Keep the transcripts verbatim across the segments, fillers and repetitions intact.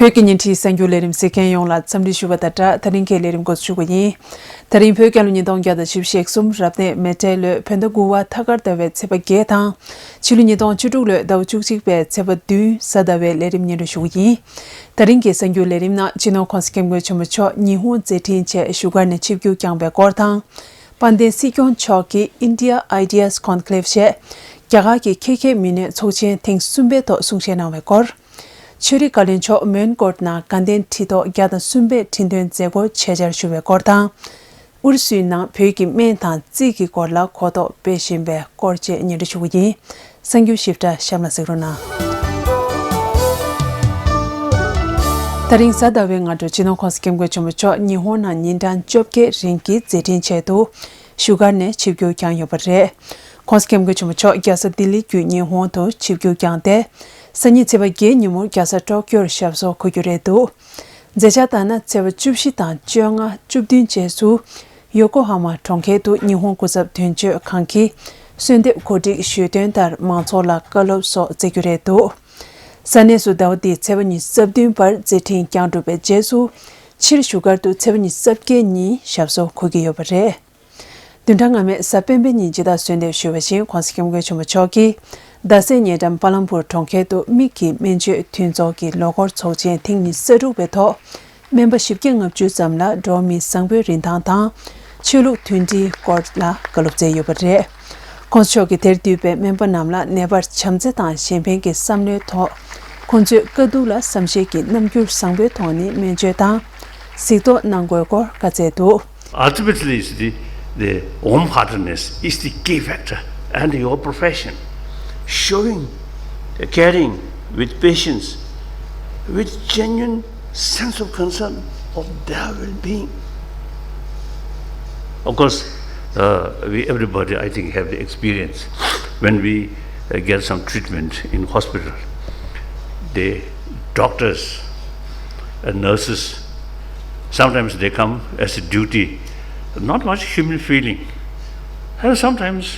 བོད་ཀྱི་ཉིན་བྲིས་གསར་འགྱུར་ལས་རིམ་གཟིགས་མཁན་ཡོངས་ལ་འཚམས་འདྲི་ཞུ་བ་དང་སྦྲགས། ད་རིང་གི་ལས་རིམ་འགོ་འཛུགས་ཞུ་གི་ཡིན། ད་རིང་བོད་རྒྱལ་ལོ་ཉིས་སྟོང་བརྒྱ་དང་བཞི་བཅུ་ཞེ་གསུམ་རབ་གནས་མེ་བཀྲའི་ལོའི་བོད་ཟླ་དགུ་པ་ཐ་སྐར་ཟླ་བའི་ཚེས་པ་བརྒྱད་དང་། ཕྱི་ལོ་ཉིས་སྟོང་བཅུ་དྲུག་ལོའི་ཟླ་བ་བཅུ་གཅིག་པའི་ཚེས་པ་བདུན་གཟའ་ཟླ་བའི་ལས་རིམ་སྙན་སྒྲོན་ཞུ་གི་ཡིན། ད་རིང་གི་གསར་འགྱུར་ལས་རིམ་ནང་སྤྱི་ནོར་༸གོང་ས་༸སྐྱབས་མགོན་ཆེན་པོ་མཆོག་ཉི་ཧོང་མཛད་འཕྲིན་ཆེད་བཞུགས་སྒར་ནས་ཆིབས་བསྒྱུར་བསྐྱངས་པའི་སྐོར་དང་། དཔལ་ལྡན་སྲིད་སྐྱོང་མཆོག་གིས་India Ideas Conclave ཞེས་རྒྱ་གར་གྱི་ཁེ་ཁེ་མི་སྣའི་ཚོགས་ཆེན་ཐེངས་གསུམ་པའི་ཐོག་གསུང་བཤད་གནང་བའི་སྐོར། ཆོས་རིག་བཀའ་བློན་མཆོག་མོན་གྷོ་ནང་དགའ་ལྡན་ཁྲི་ཐོག་བརྒྱ་དང་གསུམ་པའི་ཁྲི་འདོན་མཛད་སྒོར་ཆེད་བཅར་ཞུ་བའི་སྐོར་དང་། ཨུ་རུ་སུའི་ནང་བོད་ཀྱི་སྨན་དང་རྩིས་ཀྱི་སྐོར་ལ་གོ་རྟོགས་སྤེལ་བཞིན་པའི་སྐོར་བཅས་སྙན་སྒྲོན་ཞུ་གི་ཡིན། གསར་འགྱུར་ཞིབ་ཕྲ་གཤམ་ལ་གཟིགས་རོགས་གནང་། ད་རིང་གཟའ་ཟླ་བའི་སྔ་དྲོ་སྤྱི་ནོར་༸གོང་ས་༸སྐྱབས་མགོན་ཆེན་པོ་མཆོག་ཉི་ཧོང་ནང་ཉིན་གྲངས་བཅོ་བརྒྱད་རིང་གི་མཛད་འཕྲིན་ཆེད་དུ་བཞུགས་སྒར་ནས་ཆིབས་བསྒྱུར་བསྐྱངས་ཡོད་པ་རེད། ༸གོང་ས་༸སྐྱབས་མགོན་ཆེན་པོ་མཆོག་རྒྱལ་ས་ལྡི་ལི་བརྒྱུད་ཉི་ཧོང་དུ་ཆིབས་བསྒྱུར་བསྐྱངས་ཏེ། སང་ཉིན་ཚེས་པ་བརྒྱད་ཉིན་མོར་རྒྱལ་ས་ཊོ་ཀྱོར་ཞབས་སོར་འཁོད་རྒྱུ་རེད་འདུག་མཛད་འཆར་ལྟར་ན། ཚེས་པ་བཅུ་བཞི་དང་བཅོ་ལྔ་བཅུ་བདུན་བཅས་སུ་ཡོ་ཀོ་ཧ་མ་གྲོང་ཁྱེར་དུ་ཉི་ཧོང་སྐུ་ཚབ་དོན་གཅོད་ཁང་གིས་གསོལ་འདེབས་གོ་སྒྲིག་ཞུས་དོན་ལྟར་མང་ཚོགས་ལ་བཀའ་སློབ་སོགས་སྩལ་རྒྱུ་རེད་འདུག་ས་གནས་སུ་ཟླ་བ་འདིའི་ཚེས་པ་ཉི་ཤུ་རྩ་བདུན་བར་མཛད་འཕྲིན་བསྐྱངས་གྲུབ་པའི་རྗེས་སུ། ཕྱིར་བཞུགས་སྒར་དུ་ཚེས་པ་ཉི་ཤུ་རྩ་བརྒྱད་ཉིན་ཞབས་སོར་འཁོད་ཀྱི་ཡོད་པ་རེད། བདུན་ཕྲག་སྔ་མའི་གཟའ་སྤེན་པའི་ཉིན་ཇི་ལྟར་གསོལ་འདེབས་ཞུས་པ་བཞིན། ༸གོང་ས་༸སྐྱབས་མགོན་ཆེན་པོ་མཆོག་གིས་རྡ་སའི་ཉེ་འགྲམ་པ་ལམ་པུར་གྲོང་ཁྱེར་དུ་མིག་གི་སྨན་བཅོས་མཐུན་ཚོགས་ཀྱི་ལོ་འཁོར་ཚོགས་ཆེན་ཐེངས་ཉི་ཤུ་རྩ་དྲུག་པའི་ཐོག་སྨན་པ་བཞི་བརྒྱ་ལྔ་བཅུ་ཙམ་ལ་འགྲོ་བ་མིའི་བཟང་པོའི་རིན་ཐང་དང་ཆོས་ལུགས་མཐུན་སྒྲིལ་སྐོར་ལ་བཀའ་སློབ་སྩལ་ཡོད་པ་རེད། ༸གོང་ས་མཆོག་གིས་དེར་འདུས་པའི་སྨན་པ་རྣམས་ལ་ནད་པར་བྱམས་བརྩེ་དང་གཞན་ཕན་གྱི་བསམ་བློའི་ཐོག་ཁོང་ཚོས་དཀའ་སྡུག་ལ་བསམ་ཤེས་ཀྱི་རྣམ་འགྱུར་བཟང་པོའི་ཐོག་ནས་སྨན་བཅོས་དང་གཟིགས་རྟོག་གནང་དགོས་སྐོར་བཀའ་སྩལ་འདུག Ultimately, it's the, the warm-heartedness is the key factor, and your profession, showing caring with patience, with genuine sense of concern of their well-being. Of course, uh, we everybody, I think, have the experience when we uh, get some treatment in hospital. The doctors and nurses, sometimes they come as a duty, not much human feeling. And sometimes,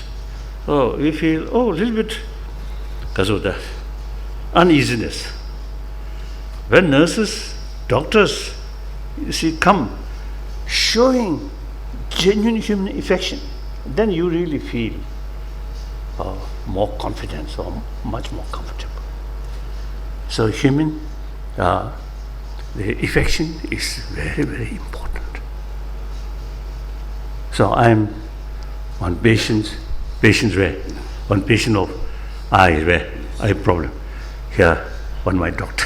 oh, we feel, oh, a little bit, because of that uneasiness. When nurses, doctors, you see, come showing genuine human affection, then you really feel uh, more confidence or much more comfortable. So human, uh, the affection is very, very important. So I'm one patient, patient where, one patient of eye where, eye problem. Here, one my doctor.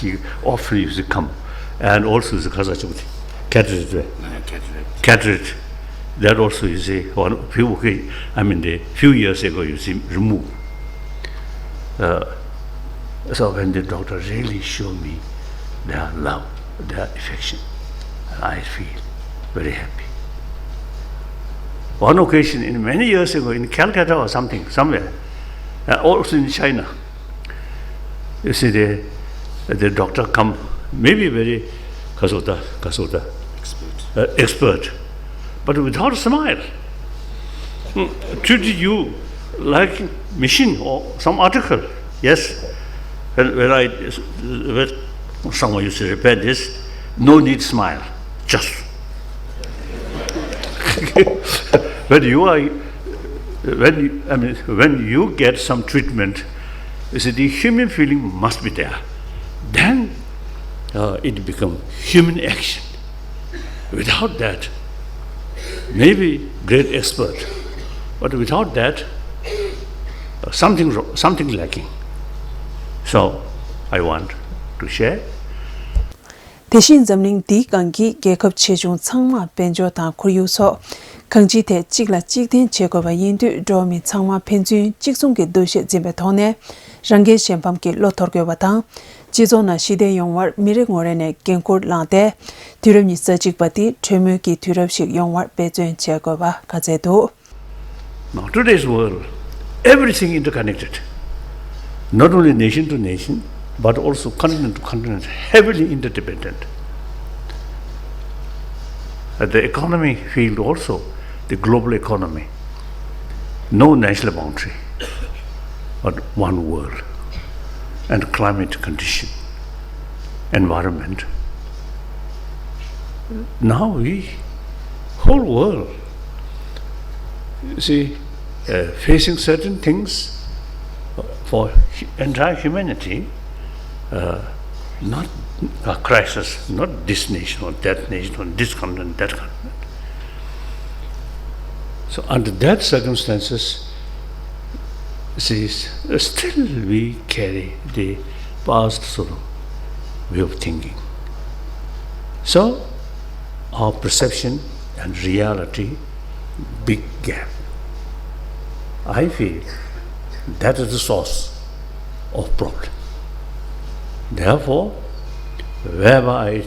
He often used to come. And also the Khaza Chukti, cataract where. Cataract. That also, you see, one few, okay, I mean, the few years ago, you see, removed. Uh, so when the doctor really show me their love, their affection, I feel very happy. One occasion, in many years ago, in Calcutta or something, somewhere, uh, also in China, you see, the, the doctor come, maybe very kasota, kasota, expert. Uh, expert, but without a smile. Hmm, treated you like machine or some article. Yes, when, when I, when someone used to repair this, no need smile, just. When you are, when you, I mean, when you get some treatment, you see, the human feeling must be there. Then uh, it become human action. Without that, maybe great expert, but without that, uh, something wrong, something lacking. So I want to share. དེ་བཞིན་འཛམ་གླིང་འདིའི་སྒང་གི་རྒྱལ་ཁབ་ཆེ་ཆུང་ཚང་མ་དཔལ་འབྱོར་དང་ཁོར་ཡུག་སོགས་གང་ཅིའི་ཐད་གཅིག་ལ་གཅིག་བརྟེན་བྱེད་དགོས་པ་ཡིན་དུས། འགྲོ་བ་མི་ཚང་མ་ཕན་ཚུན་གཅིག་མཚུངས་ཀྱི་འདུ་ཤེས་འཛིན་པའི་ཐོག་ནས་རང་འགན་གཞན་ཕམ་གྱི་བློ་དོར་དགོས་པ་དང་། སྤྱི་ཚོགས་ནང་ཞི་བདེ་ཡོང་བར་མི་རེ་ངོ་རེ་ནས་འགན་འཁུར་བླངས་ཏེ། དུས་རབས་ཉི་ཤུ་རྩ་གཅིག་པ་འདི་གྲོས་མོལ་གྱི་དུས་རབས་ཤིག་ཡོང་བར་འབད་བརྩོན་བྱེད་དགོས་པ་བཀའ་སྩལ་འདུག Now, today's world, everything interconnected. Not only nation to nation, but also continent to continent, heavily interdependent. At the economy field also, the global economy, no national boundary, but one world, and climate condition. environment. Now we, whole world, you see, uh, facing certain things for hu- entire humanity, uh, not a crisis, not this nation or that nation or this continent, that continent. So under that circumstances, see, still we carry the past sort of way of thinking. So our perception and reality, big gap. I feel that is the source of problem. Therefore, wherever I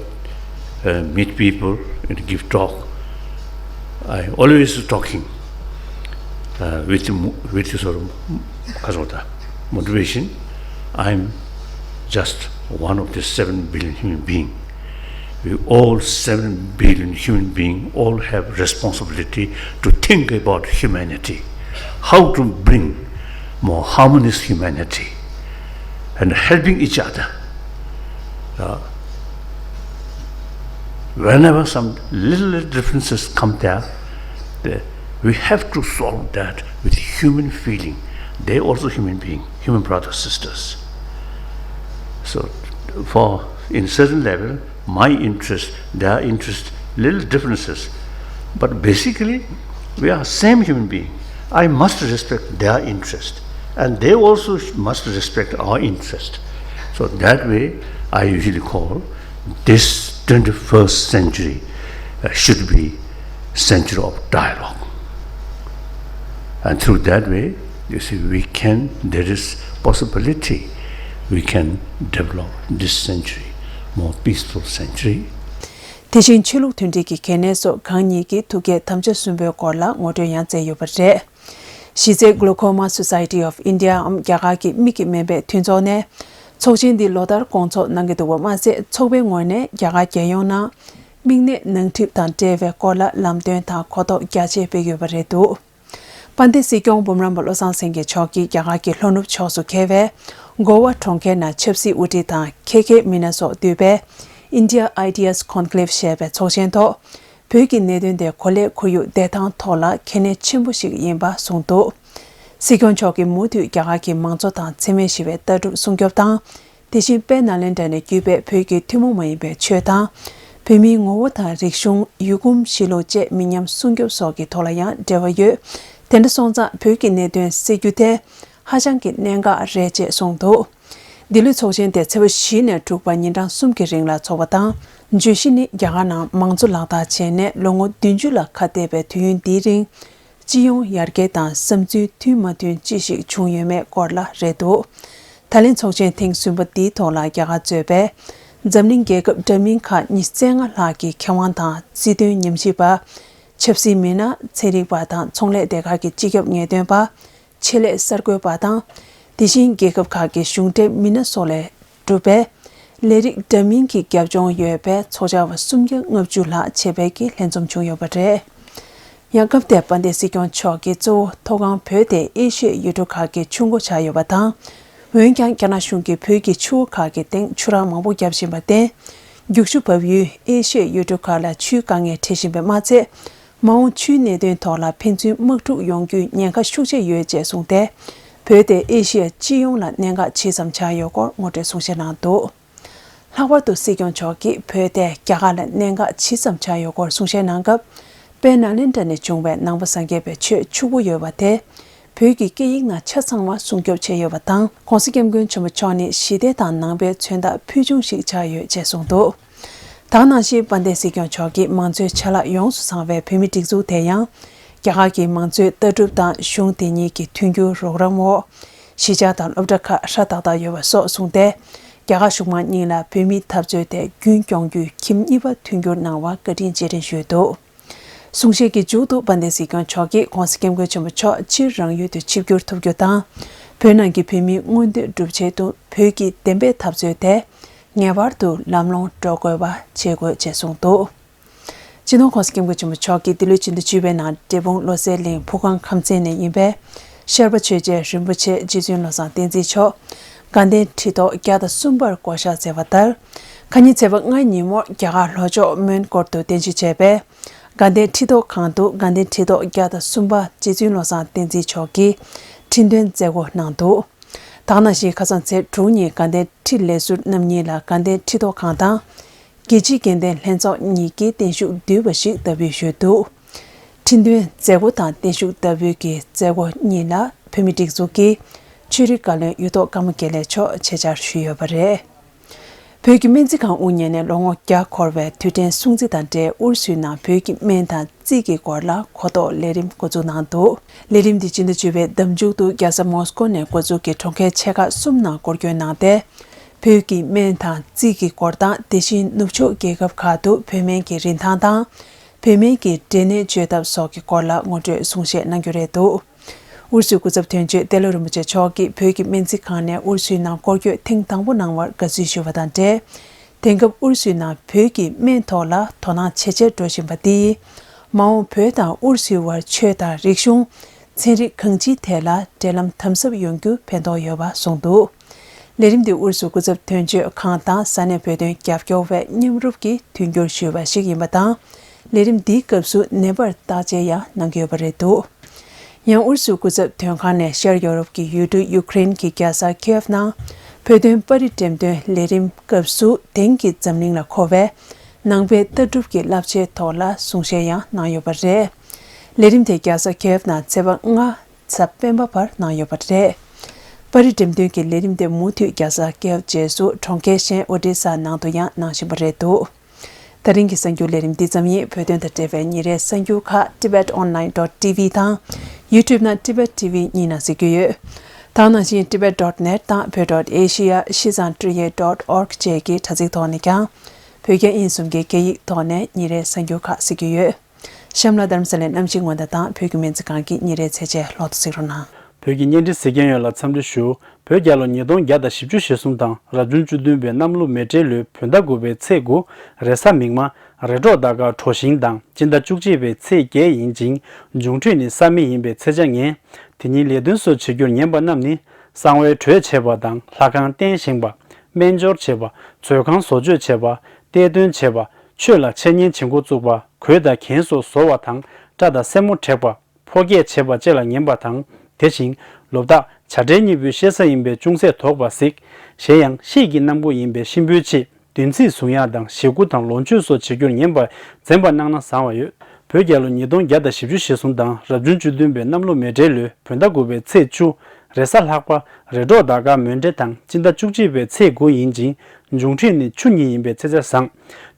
uh, meet people and give talk, I always talking uh, with mo- with sort of, ခါစောတာ motivation. I'm just one of the seven billion human being. We all, seven billion human being, all have responsibility to think about humanity, how to bring more harmonious humanity and helping each other. Uh, whenever some little, little differences come there, the, we have to solve that with human feeling. They also human being, human brothers, sisters. So, for, in certain level, my interest, their interest, little differences, but basically, we are same human being. I must respect their interest, and they also sh- must respect our interest. So that way, I usually call this twenty-first century uh, should be century of dialogue. And through that way, you see, we can, there is possibility we can develop this century, more peaceful century. དེ་བཞིན་ཆོས་ལུགས་མཐུན་སྒྲིལ་གྱི་གལ་གནད་སོགས་གང་ཉིད་ཀྱི་ཐུགས་བསྐྱེད་དམ་བཅའ་གསུམ་པོའི་སྐོར་ལ་ངོ་སྤྲོད་ཡང་མཛད་ཡོད་པ་རེད། གཞི་རྩའི་Glaucoma Society of India འམ་རྒྱ་གར་གྱི་མིག་གི་སྨན་པའི་མཐུན་ཚོགས་ནས་ཚོགས་ཆེན་འདི་ལོ་ལྟར་སྐོང་ཚོགས་གནང་གི་འདུག་པ་མ་ཟད། ཚོགས་པའི་ངོས་ནས་རྒྱ་གར་རྒྱལ་ཡོངས་ནང་མིག་ནད་ནང་ཁྲིད་དང་འབྲེལ་བའི་སྐོར་ལ་ལམ་སྟོན་དང་གོ་རྟོགས་རྒྱ་ཆེ་སྤེལ་ཡོད་པ་རེད་འདུག་དཔལ་ལྡན་སྲིད་སྐྱོང་འབུམ་རམས་པ་བློ་བཟང་སེང་གེ་མཆོག་གིས་རྒྱ་གར་གྱི་ལྷོ་ནུབ་ཕྱོགས་སུ་འཁེལ་བའི་གོ་བ་གྲོང་ཁྱེར་ནང་ཆབ་སྲིད་དབུ་ཁྲིད་དང་ཁེ་ཁེ་མི་སྣ་སོགས་འདུས་པའི་India Ideas Conclave ཞེས་པའི་ཚོགས་ཆེན་ཐོག་བོད་ཀྱི་གནད་དོན་དེ་གོ་ལའི་ཁོར་ཡུག་བདེ་ཐང་ཐོག་ལ་གལ་གནད་ཆེན་པོ་ཞིག་ཡིན་པ་གསུངས་འདུག་སྲིད་སྐྱོང་མཆོག་གིས་མུ་མཐུད་རྒྱ་གར་གྱི་མང་གཙོ་དང་འཚེ་མེད་ཞི་བའི་ལྟ་གྲུབ་སྲུང་སྐྱོབ་དང་། དེ་བཞིན་དཔལ་ནཱ་ལེནྡྲ་ནས་བརྒྱུད་པའི་བོད་ཀྱི་ཐུན་མོང་མ་ཡིན་པའི་ཆོས་དང་། བོད་མིའི་ངོ་བོ་དང་རིག་གཞུང་། ཡུལ་གོམས་གཤིས་ལུགས་བཅས་མི་ཉམས་སྲུང་སྐྱོབ་སོགས་ཀྱི་ཐོག་ལ་ཡང་འབྲེལ་བ་ཡོད། དེ་འདྲ་སོང་ཙང་བོད་ཀྱི་གནད་དོན་སེལ་རྒྱུ་དེ་ཧ་ཅང་གི་གནད་འགག་རེད་ཅེས་གསུངས་འདུག་འདི་ལོའི་ཚོགས་ཆེན་དེ་ཚེས་པ་བཞི་ནས་དྲུག་བར་ཉིན་གྲངས་གསུམ་གྱི་རིང་ལ་འཚོགས་པ་དང་། བརྗོད་གཞི་ནི་རྒྱ་གར་ནང་མང་གཙོ་ལག་བསྟར་བྱས་ནས་ལོ་ངོ་བདུན་ཅུ་ལ་ཁ་གཏད་པའི་དུས་ཡུན་འདིའི་རིང་། སྤྱི་ཡོངས་ཡར་རྒྱས་དང་བསམ་ཚུལ་མཐུན་མ་མཐུན་ཅི་ཞིག་བྱུང་ཡོད་མེད་སྐོར་ལ་རེད་འདུག་ད་ལན་ཚོགས་ཆེན་ཐེངས་གསུམ་པ་འདིའི་ཐོག་ལ་རྒྱ་གར་གཙོས་པའི་འཛམ་གླིང་རྒྱལ་ཁབ་འདྲ་མིན་ཁག་ཉི་ཤུ་རྩ་ལྔ་ལྷག་གི་མཁས་དབང་དང་སྲིད་དོན་ཉམས་ཞིབ་པ། ཆབ་སྲིད་མི་སྣ། ཚན་རིག་པ་དང་ཚོང་ལས་སྡེ་ཁག་གི་སྤྱི་ཁྱབ་ངེས་སྟོན་པ། ཆེད་ལས་གསར་འགོད་པ་དང་། དེ་བཞིན་རྒྱལ་ཁབ་ཁག་གི་གཞུང་འབྲེལ་མི་སྣ་སོགས་ལས་གྲུབ་པའི་ལས་རིགས་འདྲ་མིན་གྱི་རྒྱབ་ལྗོངས་ཡོད་པའི་ཚོགས་བཅར་བ་སུམ་བརྒྱ་ལྔ་བཅུ་ལྷག་ཆེད་ཕེབས་ཀྱིས་ལྷན་འཛོམས་བྱུང་ཡོད་པ་རེད། ཡང་སྐབས་དེར་དཔལ་ལྡན་སྲིད་སྐྱོང་མཆོག་གིས་གཙོ་བོ་མཐོ་སྒང་བོད་དེ་ཨེ་ཤི་ཡའི་ཡུལ་གྲུ་ཁག་གི་ཆུ་མགོ་ཆགས་ཡོད་པ་དང་། འོན་ཀྱང་རྒྱ་ནག་གཞུང་གིས་བོད་ཀྱི་ཆུ་བོ་ཁག་གི་སྟེང་ཆུ་རགས་མང་པོ་བརྒྱབ་བཞིན་པར་བརྟེན། རྒྱུག་ཆུ་འབབ་ཡུལ་ཨེ་ཤི་ཡའི་ཡུལ་གྲུ་ཁག་ལ་ཆུའི་དཀའ་ངལ་འཕྲད་བཞིན་པས་མ་ཚད། མ་འོངས་ཆུའི་གནད་དོན་ཐོག་ལ་ཕན་ཚུན་དམག་འཁྲུག་ཡོང་རྒྱུའི་ཉེན་ཁ་ཤུགས་ཆེ་ཡོད་ཅེས་གསུངས་ཏེ། བོད་དེ་ཨེ་ཤི་ཡ་སྤྱི་ཡོངས་ལ་གནད་འགག་ཇི་ཙམ་ཆགས་ཡོད་སྐོར་ངོ་སྤྲོད་གསུང་བཤད་གནང་འདུག་ལྷག་པར་དུ་སྲིད་སྐྱོང་མཆོག་གིས་བོད་དེ་རྒྱ་གར་ལ་གནད་འགག་ཇི་ཙམ་ཆགས་ཡོད་སྐོར་གསུང་བཤད་གནང་སྐབས། དཔལ་ནཱ་ལེནྡྲ་ནས་བྱུང་བའི་ནང་པ་སངས་རྒྱས་པའི་ཆོས་ཕྱུག་པོ་ཡོད་པ་དེ། བོད་ཀྱི་སྐད་ཡིག་ནང་ཆ་ཚང་བ་སྲུང་སྐྱོབ་བྱས་ཡོད་པ་དང་། ྋགོང་ས་ྋསྐྱབས་མགོན་ཆེན་པོ་མཆོག་ནི་ཞི་བདེ་དང་ནང་པའི་མཚོན་རྟགས་ཕུལ་བྱུང་ཞིག་ཆགས་ཡོད་ཅེས་གསུངས་འདུག་ད་ག་ནང་བཞིན་དཔལ་ལྡན་སྲིད་སྐྱོང་མཆོག་གིས་མང་གཙོའི་ཆ་ལག་ཡོངས་སུ་ཚང་བའི་བོད་མིའི་སྒྲིག་འཛུགས་དེ་ཡང་། རྒྱ་གར་གྱི་མང་གཙོའི་ལྟ་གྲུབ་དང་གཞུང་དེ་ཉིད་ཀྱི་མཐུན་འགྱུར་རོགས་རམ་འོག་གཞིས་ཆགས་དང་སློབ་གྲྭ་ཁག་ཧྲ་ཏག་ཏག་ཡོད་པ་སོགས་གསུངས་ཏེ། རྒྱ་གར་གཞུང་མང་གཉིས་ལ་བོད་མིའི་འཐབ་རྩོད་དེ་རྒྱུན་སྐྱོང་རྒྱུའི་ཁྱིམ་གཉིས་པ་མཐུན་འགྱུར་གནང་བར་བཀའ་དྲིན་རྗེས་དྲན་ཞུས་འདུག་གསུང་བཤད་ཀྱི་མཇུག་ཏུ་དཔལ་ལྡན་སྲིད་སྐྱོང་མཆོག་གིས་ྋགོང་ས་ྋསྐྱབས་མགོན་ཆེན་པོ་མཆོག་སྤྱིར་རང་ཡུལ་དུ་ཆིབས་བསྒྱུར་ཐུབ་རྒྱུ་དང་། བོད་ནང་གི་བོད་མིའི་མངོན་འདོད་སྒྲུབ་ཆེད་དུ་བོད་ཀྱི་བདེན་པའི་འཐབ་རྩོད་དེ་ངེས་པར་དུ་ལམ་ལྷོང་འགྲོ་དགོས་པ་བྱེད་དགོས་ཅེས་གསུངས་འདུག་སྤྱི་ནོར་ྋགོང་ས་ྋསྐྱབས་མགོན་ཆེན་པོ་མཆོག་གིས་འདི་ལོའི་ཕྱི་ཟླ་བཅུ་པའི་ནང་འབྲས་སྤུངས་བློ་གསལ་གླིང་ཕུ་ཁང་ཁམས་ཚན་ནས་ཡིན་པའི་ཤར་པ་ཆོས་རྒྱལ་རིན་པོ་ཆེ་རྗེ་བཙུན་བློ་བཟང་བསྟན་འཛིན་མཆོག་དགའ་ལྡན་ཁྲི་ཐོག་བརྒྱ་དང་གསུམ་པར་བསྐོ་གཞག་མཛད་པ་ལྟར། ཁ་ཉིན་ཚེས་པ་ལྔ་ཉིན་མོར་རྒྱ་གར་ལྷོ་ཕྱོགས་མོན་གྷོར་དུ་རྟེན་གཞི་བྱས་པའི་དགའ་ལྡན་ཁྲི་ཐོག་ཁང་དུ་དགའ་ལྡན་ཁྲི་ཐོག་བརྒྱ་དང་གསུམ་པ་རྗེ་བཙུན་བློ་བཟང་བསྟན་འཛིན་མཆོག་གིས་ཁྲི་འདོན་མཛད་སྒོ་གནང་འདུག་ད་ག་ནང་བཞིན་ཁ་སང་ཚེས་དྲུག་ཉིན་དགའ་ལྡན་ཁྲི་ལས་ཟུར་རྣམ་གཉིས་ལ་དགའ་ལྡན་ཁྲི་ཐོག་ཁང་དང་། རྒྱལ་སྤྱིའི་དགེ་ལྡན་ལྷན་ཚོགས་གཉིས་ཀྱིས་བརྟན་བཞུགས་བསྡུས་པ་ཞིག་བསྟར་འབུལ་ཞུས་འདུག་ཁྲི་འདོན་མཛད་སྒོ་དང་བརྟན་བཞུགས་བསྟར་འབུལ་གྱི་མཛད་སྒོ་གཉིས་ལ་བོད་མིའི་སྒྲིག་འཛུགས་ཀྱི་ཆོས་རིག་བཀའ་བློན་གཡུ་ཐོག་ཀརྨ་དགེ་ལེགས་མཆོག་ཆེད་བཅར་ཞུས་ཡོད་པ་རེད། བོད་ཀྱི་སྨན་རྩིས་ཁང་དབུ་བརྙེས་ནས་ལོ་ངོ་བརྒྱ་འཁོར་བའི་དུས་དྲན་སྲུང་བརྩི་དང་འབྲེལ་ཨུ་རུ་སུའི་ནང་བོད་ཀྱི་སྨན་དང་རྩིས་ཀྱི་སྐོར་ལ་གོ་རྟོགས་ལས་རིམ་འགོ་འཛུགས་གནང་འདུག་ལས་རིམ་འདི་སྤྱི་ཟླ་བཅུ་པའི་ཟླ་མཇུག་ཏུ་རྒྱལ་ས་མོ་སི་ཀོ་ནས་འགོ་འཛུགས་ཀྱིས་གྲོང་ཁྱེར་ཆེ་ཁག་གསུམ་ནང་སྐོར་སྐྱོད་གནང་སྟེ། བོད་ཀྱི་སྨན་དང་རྩིས་ཀྱི་སྐོར་དང་དེ་བཞིན་ནུབ་ཕྱོགས་རྒྱལ་ཁབ་ཁག་ཏུ་བོད་སྨན་གྱི་རིན་ཐང་དང་། བོད་སྨན་གྱི་འབྲས་ནད་བཅོས་ཐབས་སོགས་ཀྱི་སྐོར་ལ་ངོ་སྤྲོད་གསུང་བཤད་གནང་རྒྱུ་རེད་འདུག་ཨུ་རུ་སུའི་སྐུ་ཚབ་དོན་གཅོད་ཏེ་ལོ་རིན་པོ་ཆེ་མཆོག་གིས་བོད་ཀྱི་སྨན་རྩིས་ཁང་ནས་ཨུ་རུ་སུའི་ནང་སྐོར་སྐྱོད་ཐེངས་དང་པོ་གནང་བར་དགའ་བསུ་ཞུས་པ་དང་འབྲེལ། དེང་སྐབས་ཨུ་རུ་སུའི་ནང་བོད་ཀྱི་སྨན་ཐོག་ལ་དོ་སྣང་ཇེ་ཆེར་འགྲོ་བཞིན་པ་འདིས། མ་འོངས་བོད་དང་ཨུ་རུ་སུའི་བར་ཆོས་དང་རིག་གཞུང་། ཚན་རིག་གང་ཅིའི་ཐད་ལ་འབྲེལ་ལམ་དམ་ཟབ་ཡོང་རྒྱུ་ཕན་ཐོགས་ཡོད་པ་གསུངས་འདུག་ལས་རིམ་འདི་ཨུ་རུ་སུ་སྐུ་ཚབ་དོན་གཅོད་ཁང་དང་ས་གནས་བོད་དོན་རྒྱབ་སྐྱོར་བས་མཉམ་རུབ་ཀྱིས་མཐུན་འགྱུར་ཞུས་པ་ཞིག་ཡིན་པ་དང་། ལས་རིམ་འདིའི་སྐབས་སུ་ནད་པར་བརྟག་དཔྱད་ཡང་གནང་གི་ཡོད་པ་རེད་འདུག་ཡང་ཨུ་རུ་སུའི་སྐུ་ཚབ་དོན་ཁང་ནས་ཤར་ཡོ་རོབ་ཀྱི་ཡུལ་གྲུ་ཡུ་ཀེ་རེན་གྱི་རྒྱལ་ས་ཁིའེབ་ནང་བོད་དོན་པར་རིས་འགྲེམས་སྟོན་ལས་རིམ་སྐབས་སུ་དེང་གི་འཛམ་གླིང་ལ་མཁོ་བའི་ནང་པའི་ལྟ་གྲུབ་ཀྱི་བསླབ་བྱའི་ཐོག་ལ་གསུང་བཤད་ཡང་གནང་ཡོད་པ་རེད། ལས་རིམ་དེ་རྒྱལ་ས་ཁིའེབ་ནང་ཚེས་པ་ལྔ་གཟའ་སྤེན་པ་བར་གནང་ཡོད་པ་རེད། པར་རིས་འགྲེམས་སྟོན་གྱི་ལས་རིམ་དེ་མུ་མཐུད་རྒྱལ་ས་ཁིའེབ་རྗེས་སུ་གྲོང་ཁྱེར་གཞན་ཨོ་ཌི་ས་ནང་དུ་ཡང་གནང་བཞིན་པ་རེད་འདུག་ད་རིང་གི་གསར་འགྱུར་ལས་རིམ་འདི་ཙམ་ཡིན། བོད་དོན་དང་འབྲེལ་བའི་ཉིན་རེའི་གསར་འགྱུར་ཁག་tibet online dot tv དང་YouTube ནང་Tibet T V གཉིས་ནང་གཟིགས་རྒྱུ་ཡོད། ད་ག་ནང་བཞིན་tibet dot net དང་བོད་dot asia ཤིས་ཙང་ཀྲི་ཡེ་dot org བཅས་ཀྱི་དྲ་ཚིགས་ཐོག་ནས་ཀྱང་བོད་རྒྱ་དབྱིན་གསུམ་གྱི་སྐད་ཡིག་ཐོག་ནས་ཉིན་རེའི་གསར་འགྱུར་ཁག་གཟིགས་རྒྱུ་ཡོད། གཤམ་ལ་རྡ་རམ་ས་ལའི་གནམ་གཤིས་སྔོན་བརྡ་དང་བོད་ཀྱི་སྨན་རྩིས་ཁང་གི་ཉིན་རེའི་ཚེས་ཆའི་ལོ་ཐོ་གཟིགས་རོགས་གནང་། བོད་ཀྱི་བརྙན་འཕྲིན་གཟིགས་མཁན་ཡོངས་ལ་འཚམས་འདྲི་ཞུ། བོད་རྒྱལ་ལོ་ཉིས་སྟོང་བརྒྱ་དང་བཞི་བཅུ་ཞེ་གསུམ་དང་རབ་བྱུང་བཅུ་བདུན་པའི་གནམ་ལོ་མེ་སྤྲེལ་ལོའི་བོད་ཟླ་དགུ་པའི་ཚེས་དགུ་རེས་གཟའ་མིག་དམར་རེས་འགྲོགས་ཟླ་སྐར་གྲོ་ཞིང་དང་སྤྱི་ཟླ་བཅུ་གཅིག་པའི་ཚེས་བརྒྱད་ཡིན་ཅིང་འབྱུང་འཕྲོད་ནི་ས་མེ་ཡིན་པའི་ཚེས་ཆ་ངན། དེ་ཉིན་ལས་དོན་སོགས་བྱེད་རྒྱུར་ཉན་པ་རྣམས་ནི་གསང་བའི་གྲོས་བྱེད་པ་དང་ལྷ་ཁང་རྟེན་བཞེངས་པ། སྨན་སྦྱོར་བྱེད་པ། མཛོད་ཁང་བཟོ་བཅོས་བྱེད་པ། གཏེར་འདོན་བྱེད་པ། ཆོས་ལ་འཆད་ཉན་བྱེད་འགོ་བཙུགས་པ། གོས་དང་གྱེན་སོགས་བཟོ་བ་དང་སྐྲ་དང་སེན་མོ་བྲེག་པ། ཕོ་སྐྱེས་བྱེད་པ་བཅས་ལ་ངན་པ་དང་། དེ་བཞིན་ལོ་རྟགས་བྱ་སྤྲེལ་གཉིས་པོའི་ཤེས་བྱ་ཡིན་པས་ཅུང་ཟད་དོགས་པ་གཟིགས། གཞན་ཡང་ཤེས་ཀྱི་གནམ་སྒོ་ཡིན་པས་གཤིན་པོའི་ཆེད་བདུན་ཚིགས་གཟུང་ཡག་དང་ཞེ་དགུ་དང་ལོངས་སྤྱོད་སོགས་བྱེད་རྒྱུར་ཉན་པ་འཛེམ་པ་གནང་ན་བཟང་བ་ཡོད། བོད་རྒྱལ་ལོ་ཉིས་སྟོང་བརྒྱ་དང་བཞི་བཅུ་ཞེ་གསུམ་དང་རབ་བྱུང་བཅུ་བདུན་པའི་གནམ་ལོ་མེ་སྤྲེལ་ལོའི་བོད་ཟླ་དགུ་པའི་ཚེས་བཅུ་རེས་གཟའ་ལྷག་པ་རེས་འགྲོགས་ཟླ་སྐར་མོན་གྲེ་དང་སྤྱི་ཟླ་བཅུ་གཅིག་པའི་ཚེས་དགུ་ཡིན་ཅིང་འབྱུང་འཕྲོད་ནི་ཆུ་གཉིས་ཡིན་པས་ཚེས་ཆ་བཟང་།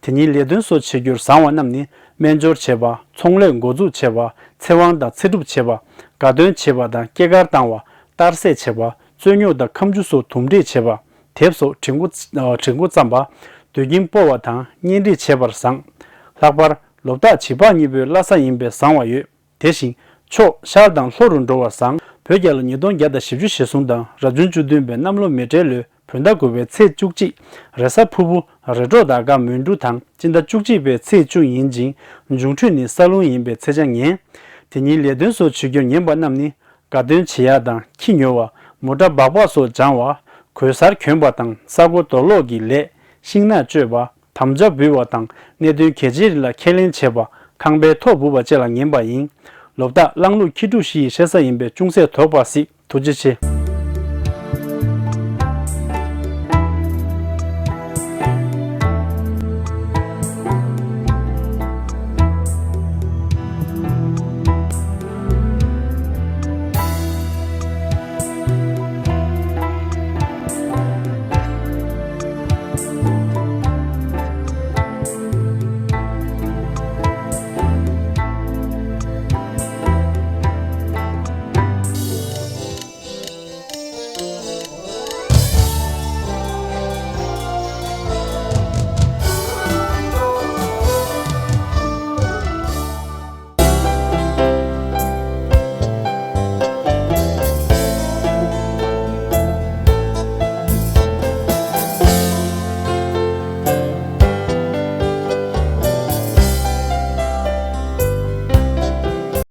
དེ་ཉིན་ལས་དོན་སོགས་བྱེད་རྒྱུར་བཟང་བ་རྣམས་ནི། སྨན་སྦྱོར་བྱེད་པ། ཚོང་ལས་འགོ་འཛུགས་བྱེད་པ། ཚེ་དབང་དང་ཚེ་སྒྲུབ་བྱེད་པ། དགའ་སྟོན་བྱེད་པ་དང་སྐྱེས་སྐར་བཏང་བ། གཏར་སྲེག་བྱེད་པ། རྩོད་རྙོག་དང་ཁ་མཆུ་སོགས་དུམ་སྒྲིག་བྱེད་པ། དེབ་སོགས་བྲིས་འགོ་བྲིས་འགོ་བརྩམས་པ། དུད་ཁྱིམ་སྤོ་བ་དང་གཉེན་སྒྲིག་བྱེད་པར་བཟང་། ལྷག་པར་ལོ་རྟགས་བྱི་ལྤགས་གཉིས་པོའི་བླ་གཟའ་ཡིན་པས་བཟང་བ་ཡོད། དེ་བཞིན་ཕྱོགས་ཤར་དང་ལྷོ་རུ་འགྲོ་བ་བཟང་། བོད་རྒྱལ་ལོ་ཉིས་སྟོང་བརྒྱ་དང་བཞི་བཅུ་ཞེ་གསུམ་དང་རབ་བྱུང་བཅུ་བདུན་པའི་གནམ་ལོ་མེ་སྤྲེལ་ལོའི་བོད་ཟླ་དགུ་པའི་ཚེས་བཅུ་གཅིག་རེས་གཟའ་ཕུར་བུ་རེས་འགྲོགས་ཟླ་སྐར་མོན་གྲུ་དང་སྤྱི་ཟླ་བཅུ་གཅིག་པའི་ཚེས་བཅུ་ཡིན་ཅིང་འབྱུང་འཕྲོད་ནི་ས་རླུང་ཡིན་པས་ཚེས་ཆ་ངན། དེ་ཉིན་ལས་དོན་སོགས་བྱེད་རྒྱུར་ཉན་པ་རྣམས་ནི། དགའ་སྟོན་བྱེད་ཡག་དང་ཁྱི་ཉོ་བ། མོ་ཊ་སྦག་སྦག་སོགས་སྦྱང་བ། གོས་གསར་གྱོན་པ་དང་ས་སྒོ་རྡོ་སློག་གི་ལས། ཤིང་ནགས་གཅོད་པ། དམ་བཅའ་འབུལ་བ་དང་གནད་དོན་གལ་ཆེའི་རིགས་ལ་ཁས་ལེན་བྱེད་པ། ཁང་པའི་ཐོག་སྦུབ་པ་བཅས་ལ་ངན་པ་ཡིན། ལོ་རྟགས་གླང་ལུག་ཁྱི་ཕྲུག་བཞི་ཡི་ཤེས་གཟའ་ཡིན་པས་ཅུང་ཟད་དོགས་པ་གཟིགས། ཐུགས་རྗེ་ཆེ།